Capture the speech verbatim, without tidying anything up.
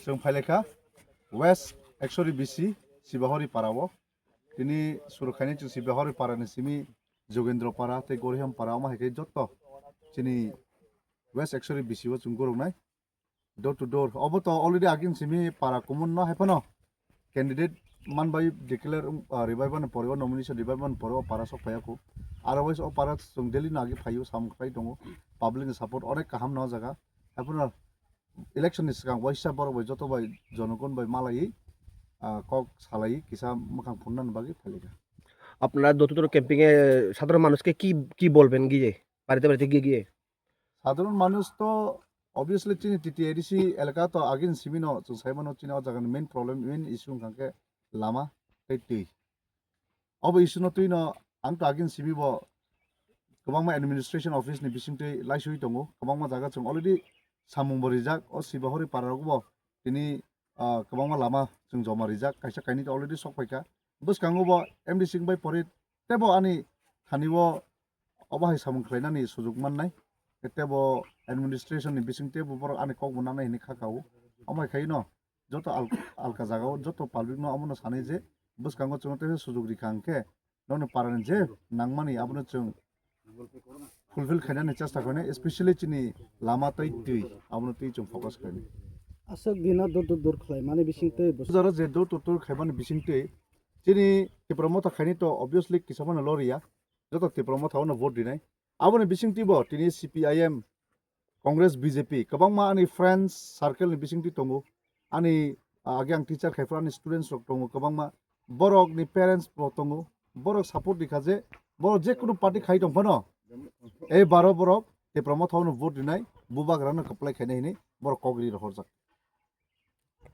Chwng phailaikha West Ekshori B C Sibahori para o. Tini suru khaini chwng Sibahori para ni simi Jogendro para tei Gorhiyam para omo hai khe joto chini West Ekshori B C o chwng goroknai door to door. Obo to already agin simi para kumun no hai phano candidate man bai declare wng, ah, revival ni pore o nomination revival ni pore o para sok phaiya khu. Otherwise o para chwng daily no agi phaio samung khlai tongo. Public ni support onek kaham no o jaga. Hai phano election ni swkang waisa borok bai joto bai jonogon bai malai, ah, kok salai kisa mwkhang phunna ni bagwi phailika. আপনারা দূর দূর ক্যাম্পিং এ সাধারণ মানুষকে কি কি বলবেন গিয়ে বাড়িতে বাড়িতে গিয়ে গিয়ে? Sadharon manush to obviously chini T T A D C elaka to agin simi no chwng sai mano chini o jaga ni main problem, main issue wngkha khe lama tei twi. Obo issue no twi no ang to agin simi bo kwbangma administration office ni bisingtwi laisui tongo, kwbangma jaga chwng already samung bo rijak, o Sibahori para rok bo tini, ah, kwbangma lama chwng joma rijak, kaisa kainwi to already sok phaikha. Bwskango bo M D C wngbai pore teibo ani thani o obo hai samung khlainani sujuk mannai. Teibo administration ni bising teibo borok ani kok bo nangnai hinwi kha kao. Omo hai khaino joto al-, alka jagao joto public no omono sanai je bwskango chwngno teisa sujuk rikha hwnkhe nokni parani je nangmani abono chwng fulfill khainani chesta khainai, especially chini lama tei twi, abono twi chwng focus khainai. Aswk dino dur dur dur khlaimani bisingtwi bwswk jora je dur dur dur khaimani bisingtwi chini Tipra Motha khainai to obviously kisa phano loriya, joto Tipra Motha ono vote rinai. Aboni bisingtwi bo tini C P I M, Congress, B J P kwbangma ani friends circle ni bisingtwi tongo. Ani, ah, age ang teacher khai phuru ani students rok tongo kwbangma. Borok ni parents bo tongo. Borok support rikha je borok je kunu party khai tong phano ei baro borok Tipra Motha ono vote rinai, bubagra no kwplai khainai hinwi borok kok ri rohorjak.